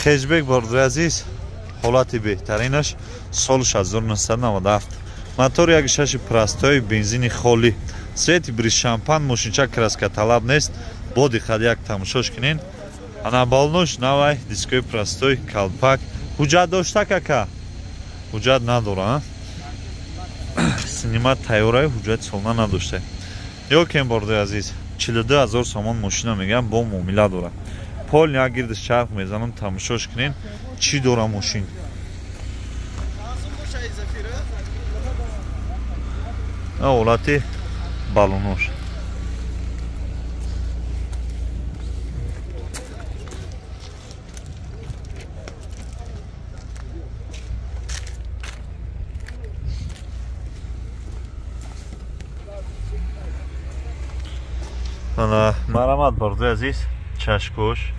Хэтчбек бародари азиз, ҳолати беҳтаринаш, соли 1997. Мотор 1.6 простой, бензини холӣ. Цвети бриз шампан, мошинча краска талаб нест. Бо диққат як тамошош кунен. Ана балнош навай, дискои простой, калпак. Ҳуҷҷат дошта кака? Ҳуҷҷат надора, синима тайёрай, ҳуҷҷати солна надошта. Ёкем бародари азиз, 42 000 сомон мошина мегӯям, бо муомила дора. Пол як гирдиш чарх мезанам, тамошош кунен, чӣ дора мошин. Ҳолати балонош. Марамат бародари азиз, чашкош.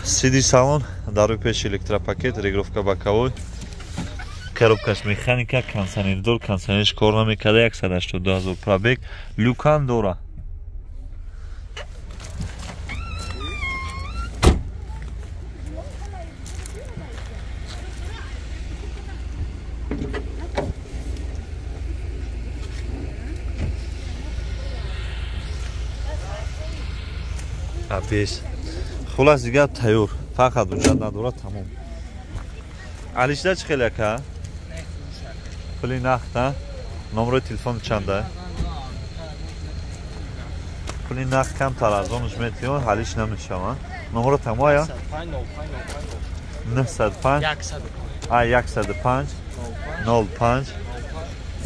Сиди салон, дарои пеш электропакет, регулировка боковой. Коробкаш механика, кондиционердор, кондиционерш кор намекарда, 182 000 пробег, люкан дора. Апес. Хулас дигар тайёр, фақат ҳуҷҷат надора, тамом. Алишда чӣ хеле ака? Пули нақд, а? Номерои телефон чанда? Пули нақд камтар арзонаш метиён, ҳалиш намешава. Номеро тамоя? 905 105 05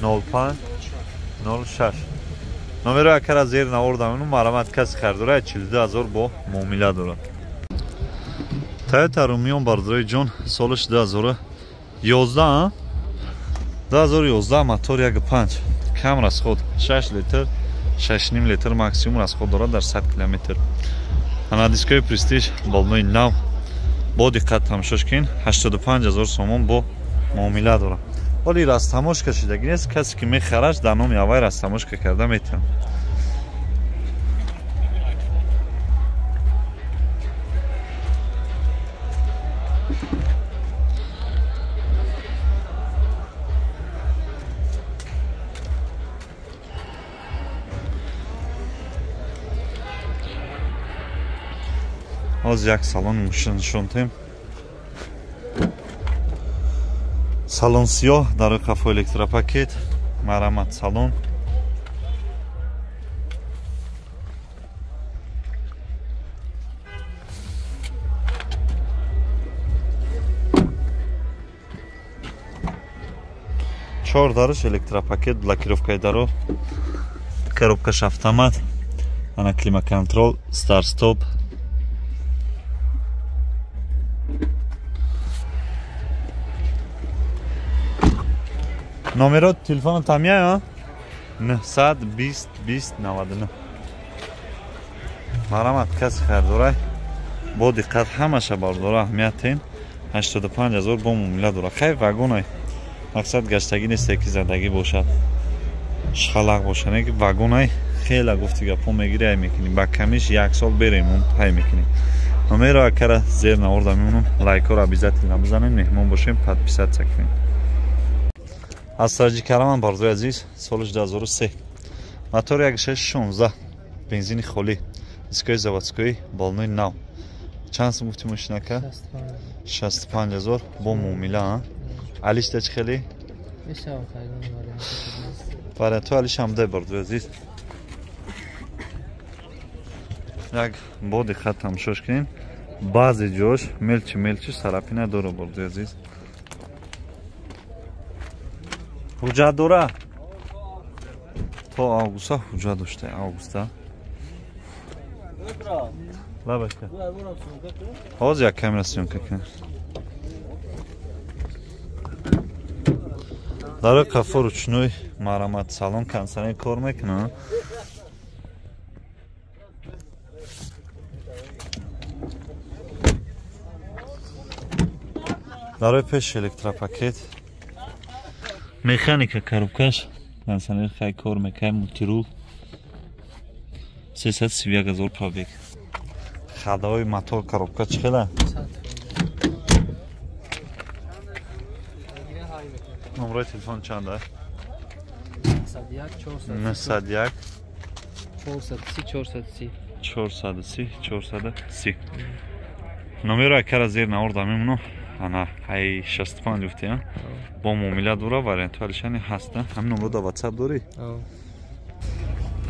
05 06. Номеро акара зер навардам, ну марамат каси харидора 42 000 бо муомила дорад. Toyota Rumion бародари ҷон, солаш 2011, 2011, мотор 1.5, кам расход, 6 литр, 6.5 литр максимум расход дорад дар 100 километр. Ана дискои престиж балнои нав, бо диққат тамошош кин, 85 000 сомон бо муомила дорад. Ҳоли растамошка шидаги нест, касе ки мехараш дар номи аввай растамошка карда метавонад. Ҳозир як салони мошина нишон диҳем. Салон сиёҳ, дарои қафо электропакет, марамат салон. Чор дараш электропакет, блокировкаи даро, коробкаш автомат, ана климаконтрол, старт-стоп. Номеро телефона тамия, 920 20 99. Марамат каси харидорай, бо диққат ҳамаша бардора аҳамият тен, 85 000 бо муомила дора. Хайр вагонай, мақсад гаштагӣ несте ки задагӣ бошад, шхалақ бошад, не ки вагонай хела гуфти гапо мегири, ай мекунӣ, ба камиш як сол беремон ай мекунӣ. Номеро акара зер наворда мемонам, лайкҳоро обязательно бизанем, меҳмон бошем, подписаться кунем. Аз сарҷи караман бародари азиз, соли 2003, мотор 1.6 16, бензини холӣ, дискои заводской, балнои нав. Чанд сум гуфти мошинака? 65 000 бо муомила. Алишда чӣ хеле? Вариантҳои алиш ҳам дай бародари азиз. Як бо диққат тамошош кунем. Баъзе ҷош мелчи мелчи сарапина дора бародари азиз. Ҳуҷҷат дора? То августа ҳуҷҷат дошта, августа. Лабашка. Ҳозир як камера съёмка кунем. Дарои қафо ручной, марамат салон, кондиционер кор мекунад. Дарои пеш электропакет. Механика коробкаш. Кондиционер хай кор мекай, мультирул. 331 ҳазор пробег. Ходовой мотор коробка чӣ хела? Номрои телефон чанд аст? 901 430 430 430. Номеро акара зер наорда мемоно. Ана ай 65 гуфти, а? Бо муомила дора, вариантҳо алишани ҳаста. Ҳамин номро дар WhatsApp дорӣ?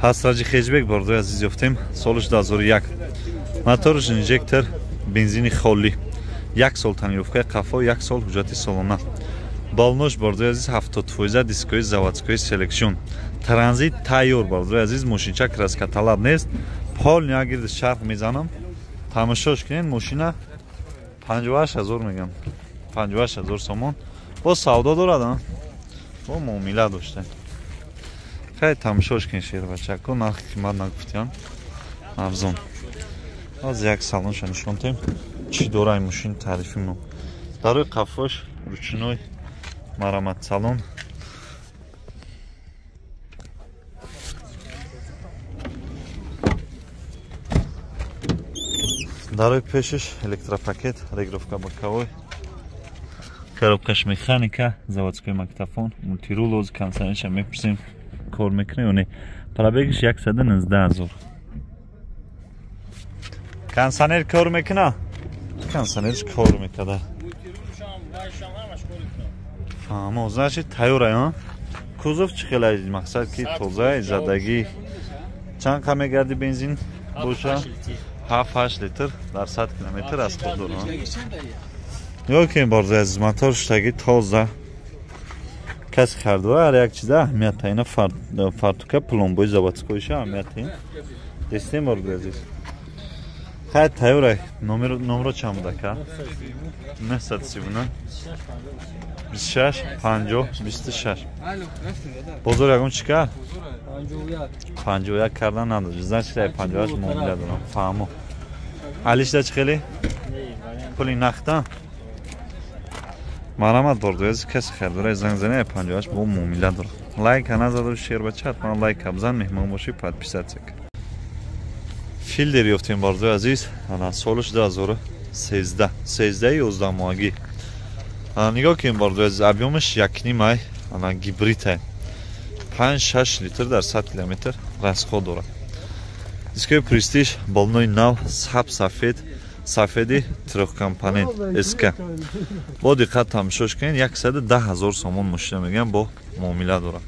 Ҳаст раҷи хеҷбек бордои азиз ёфтем. Солиш 2001. Моторш инжектор, бензини холӣ. 1 сол тонировкаи қафо, 1 сол ҳуҷҷати солона. Балнош бордои азиз 70% дискои заводской селекшн. Транзит тайёр бордои азиз, мошинча краска талаб нест. Полный агирди шарқ мезанам. Тамошош кунед, мошина 58 ҳазор мегам. 58 ҳазор сомон. Бо савдо дорад, а? Бо муомила дошта. Хай тамошош кунед шербачако, нархи қимат нагуфтиям. Арзон. Аз як салонша нишон тем. Чӣ дора ин мошин таърифи мо. Дарои қафош ручной марамат салон. Дарои пешиш электропакет, регировка боковой. Коробкаш механика, заводской магнитофон, мультирул, оз кондиционерша мепурсем кор мекунад ё не. Пробегиш 119 ҳазор. Кондиционер кор мекунад? Кондиционерш кор мекунад. Фаҳмо, значит тайёр а? Кузов чӣ хел аст? Мақсад ки тоза, задагӣ. Чанд қа мегарди бензин боша? 7-8 литр дар 100 километр аз худ дорад. Нигоҳ кунед борзои азиз, мотор шудаги тоза. Каси харидора ҳар як чиза аҳамият ина фартука пломбои заводскойша аҳамият ин. Дестем борзои азиз. Хай тайёр номеро чанд буда ка? 939 26 50 26. Бозор ягон чӣ кард? 51 кардан надошт. Значит, 58 муомила дорам. Фаҳмо. Алишда чӣ хеле? Пули нақда? Марамат бордои азиз, каси харидора занг зани 58 бо муомила дорад. Лайка назаду шербача, ҳатман лайка бизан, меҳмон бошӣ, подписаться кун. Филдер ёфтем бордои азиз. Ана солиш 2013, 13 11 моҳагӣ. Нигоҳ кунед бордои азиз, объёмаш 1.5 ай, ана гибрид ай. 5-6 литр дар 100 километр расход дорад. Дискои престиж болнои нав, саб сафед, сафеди трехкомпонент СК. Бо диққат тамошош кунед, 110 ҳазор сомон мошина мегӯям бо муомила дорад.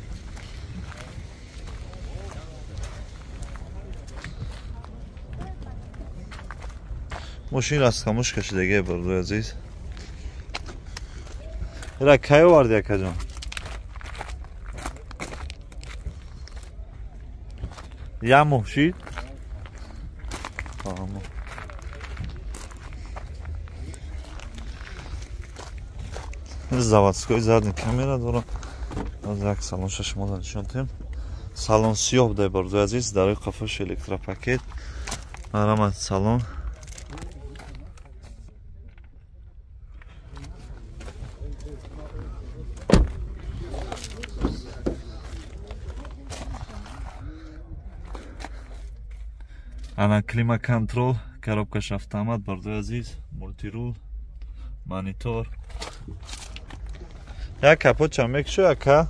Мошин растхамӯш кашидагие бордои азиз. Ира кай оварди акаҷон? Як моҳ шид? Фаҳмо. Заводской задний камера дорад. Аз як салонша шумо нишон тем. Салон сиёҳ буда бордои азиз, дарои қафош электропакет. Марамат салон. Ана климаконтрол, коробкаш автомат бордои азиз, мультирул, монитор. Як капотча мекушо, ака.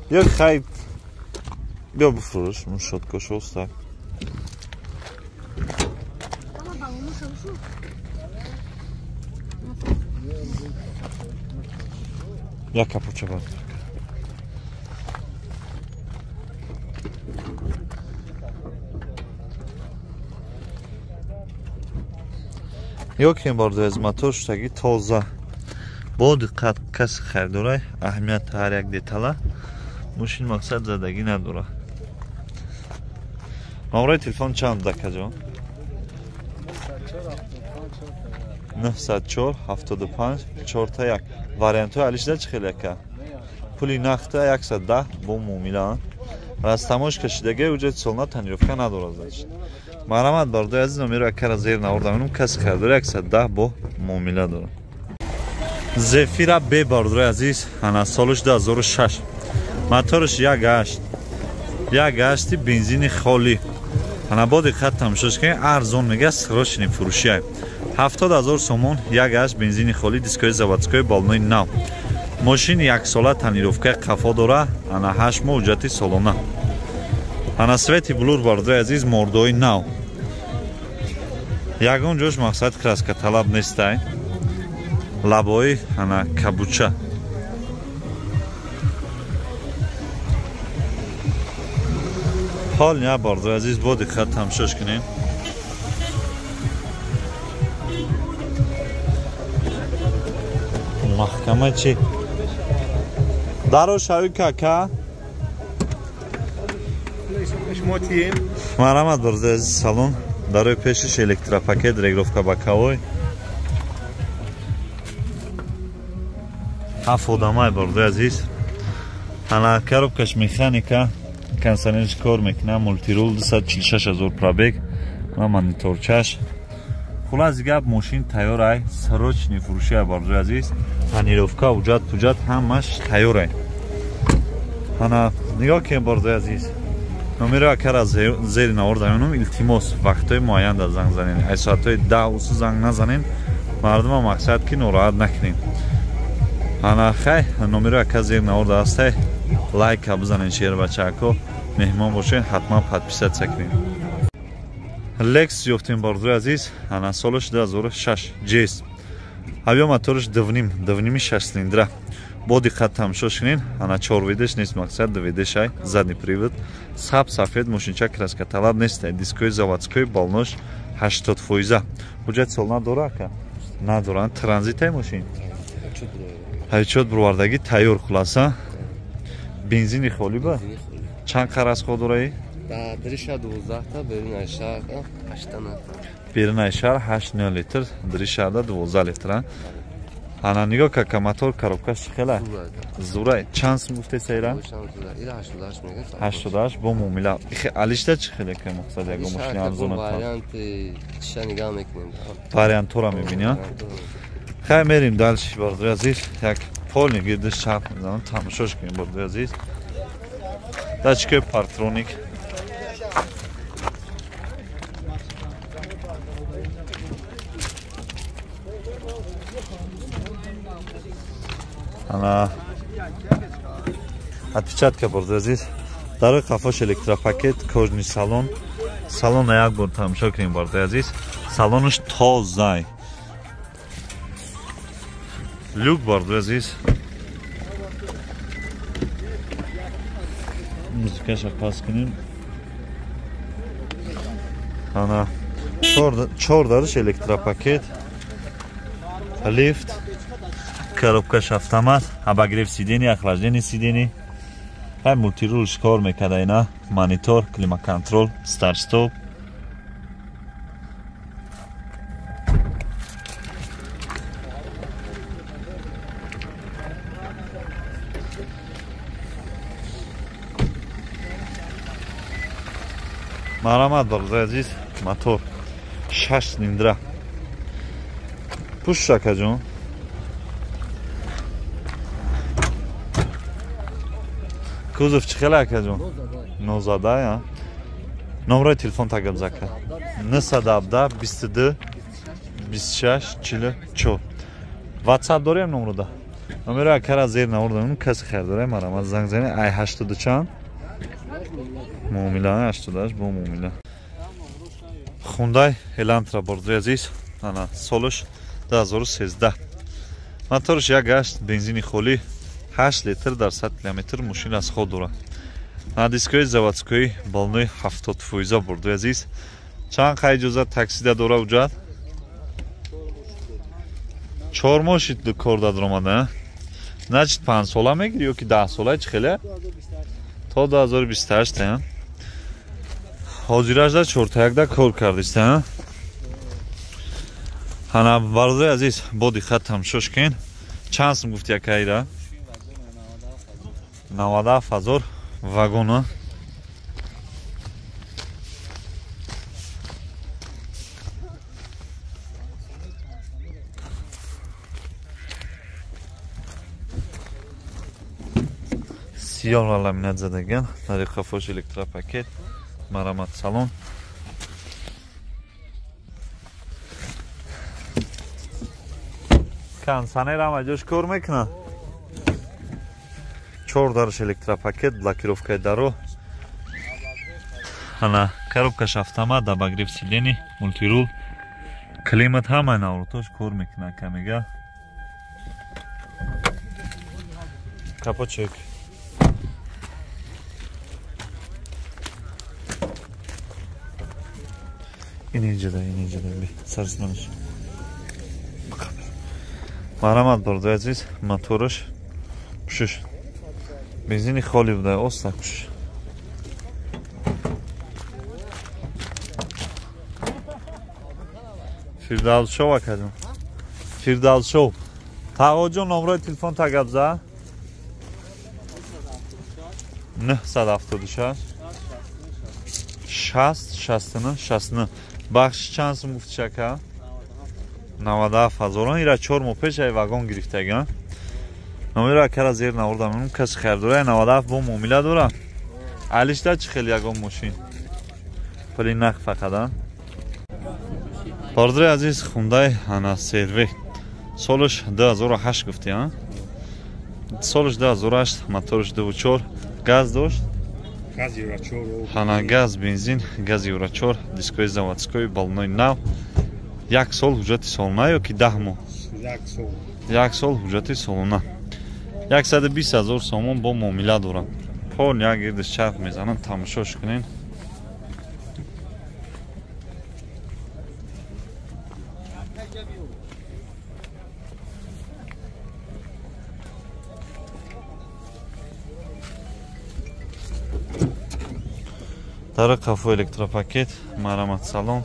Ё хай биё бифурӯш, мушоткош оста. Як капотча бар. Нигоҳ кунед бордои азиз, мотор шудаги тоза. Бо диққат каси харидора аҳамият ҳар як детала. Мошин мақсад задагӣ надорад. Номрои телефон чанд буда акаҷон? 904 75 41. Вариантҳои алишда чӣ хел ака? Пули нақда 110 бо муомила. Растамош кашидагӣ уҷати солона тонировка надорад значит. Марамат бордои азиз, номеро акара зер наордам. Инум каси харидора 110 бо муомила дорад. Зефира Б бародари азиз, ана солиш 2006. Моторш 1.8. 1.8 бензини холӣ. Ана бо диққат тамошош кунед, арзон мега срочный фурӯшия. 70,000 сомон 1.8 бензини холӣ, дискои заводской, балони нав. Мошин яксола тонировка қафо дора, ана 8 моҳ ҳуҷҷати солона. Ана свети блур бародари азиз, мордои нав. Ягон ҷош мақсад краска талаб нестай. Лабои ана кабуча. Ҳол я бародари азиз, бо диққат тамошош кунем. Маҳкама чи? Даро шави кака? Марҳамат бародари азиз, салон. Дарои пешиш электропакет, регулировка боковой. Ҳафт одамай бародари азиз. Ана коробкаш механика, кондиционерш кор мекунад, мултирул 246,000 пробег ва мониторчаш. Хулас гап, мошин тайёрай, срочный фурӯшия бародари азиз. Тонировка, ҳуҷҷат, пуҷҷат ҳамаш тайёрай. Ана нигоҳ кунед бародари азиз. Номеро акар аз зери навор дамонам, илтимос вақтҳои муайян дар занг занед. Аз соатҳои 10 занг назанед, мардума мақсад ки нороҳат накунед. Ана хай, номеро акар зери навор дастай, лайка бизанед шербачако, меҳмон бошед, ҳатман подписаться кунед. Лекс ёфтем бародари азиз, ана солаш 2006 GS. Авиа моторш 2.5 6 цилиндра. Бо диққат тамошош кунед, ана 4 ведеш нест, мақсад 2 ведешай, задний привод, саб сафед, мошинча краска талаб нест, дискои заводской, балнош 80%. Ҳуҷҷат сол надора ака? Надоранд. Транзитай мошин? Ҳайчот бировардагӣ тайёр хуласа. Бензини холӣ ба? Чанд қараз ход дораи? Дар шаҳр 12 та, берун аз шаҳр 8 та. Берун аз шаҳр 8 литр, дар шаҳрда 12 литр. Ана нигоҳ кака, мотор коробкаш чӣ хела? Зура. Чанд сум гуфте сайра? 88 бо муомила. Алишта чӣ хеле ка мақсад ягон мошини арзона? Варианти чиша нигоҳ мекунем. Вариантора мебинӣ? Хай мерим дальше бародари азиз. Як полный гирдиш чарх мезанам, тамошош кунем бародари азиз. Датчикои парктроник. Ана отпечатка бародари азиз. Дарои қафош электропакет, кожный салон. Салона як бор тамошо кунем бародари азиз. Салонаш тозай. Люк бародари азиз. Музикаша пас кунем. Ана чор дариш электропакет, лифт, коробкаш автомат, обогрев сидений, охлаждение сидений. Ҳай мултирулш кор мекарда ина, монитор, климаконтрол, старт-стоп. Марҳамат бародари азиз, мотор 6 цилиндра. Пуш акаҷон. Кузов чӣ хеле акаҷон? 19, номерои телефон тагам зака. 917 22 26 44. WhatsApp дорем номрода? Номеро акара зер навор каси харидора марҳамат занг занед. Ай 80 чанд? Муомила 88 бо муомила. Хундай Элантра бародари азиз, ана солаш 2013. Моторш 1.8 бензини холӣ, 8 литр дар 100 километр мошин аз ход дорад. Дискои заводской балнои 70% бародари азиз. Чанд қа иҷозат таксида дора ҳуҷҷат? 4 моҳ шид кор дар омада. Значит 5 сола мегири ё ки 10 сола чӣ хеле? То 2028. Ҳозиражда 4-1 кор кардиста. Ана бародари азиз, бо диққат тамошош кунед. Чанд сум гуфти акайра? 97,000 вагона. Сиёҳ ламинат задаган. Тариқ қафош электропакет. Марамат салон. Кондиционер ҳама ҷош кор мекунад. 4 дарш электропакет, блокировкаи даро. Ана коробкаш автомат, обогрев сидений, мультирул, климат ҳамаи навротош кор мекунад камега. Капотчик. Инеҷада, инеҷада, сарсманаш. Марамат бародари азиз, мотораш пушиш. Бензини холи буда, оста пушиш. Фирдавсшов акаҷон. Фирдавсшов. Тағоҷон номрои телефон та гап за? 976 60 69 69. Бахш чанд сум гуфти шака? 97 ҳазорон. Ира 4 моҳ пеш ай вагон гирифтаган. Номеро акара зер навурдам. Ун каси харидора 97 бо муомила дора. Алишда чӣ хел ягон мошин? Пули нақд фақат а? Бародари азиз, Хундай ана серве. Солаш 2008 гуфти, а? Солаш 2008, мотораш 2.4, газ дошт? Газ Евро 4. Ана газ, бензин, газ Евро 4, дискои заводской, баллонои нав. Як сол ҳуҷҷати солона ё ки 10 моҳ? Як сол. Як сол ҳуҷҷати солона. 120 ҳазор сомон бо муомила дорам. Пол як гирдиш чарх мезанам, тамошош кунен. Дара қафо электропакет, марамат салон.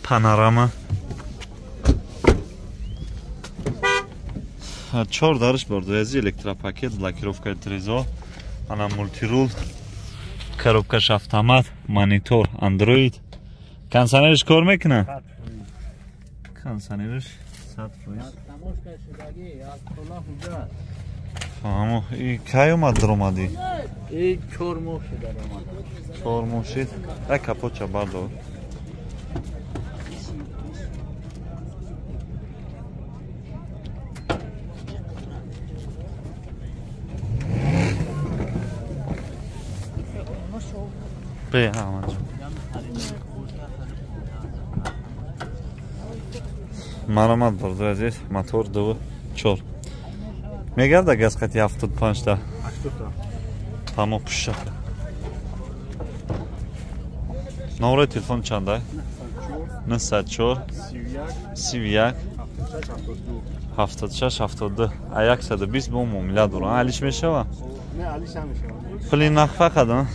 Панорама. 4 дарш бародари электропакет, блокировкаи трезо, ана мультирул, коробкаш автомат, монитор Android. Кондиционерш кор мекунад? Кондиционерш 100%. Фаҳмо, и кай омад даромадӣ? И 4 моҳ шуд даромадам. 4 моҳ шуд. Як капотча бардор. Бе, ҳамаҷо. Марамат бародари азиз, мотор 2.4. Мегарда газ қати 75-та? 80-та. Тамо пушака. Номерои телефон чанда? 904 31 76 72. А 120 бо муомила дорам. Алиш мешава? Не, алиш намешава. Пули нақд фақат, а?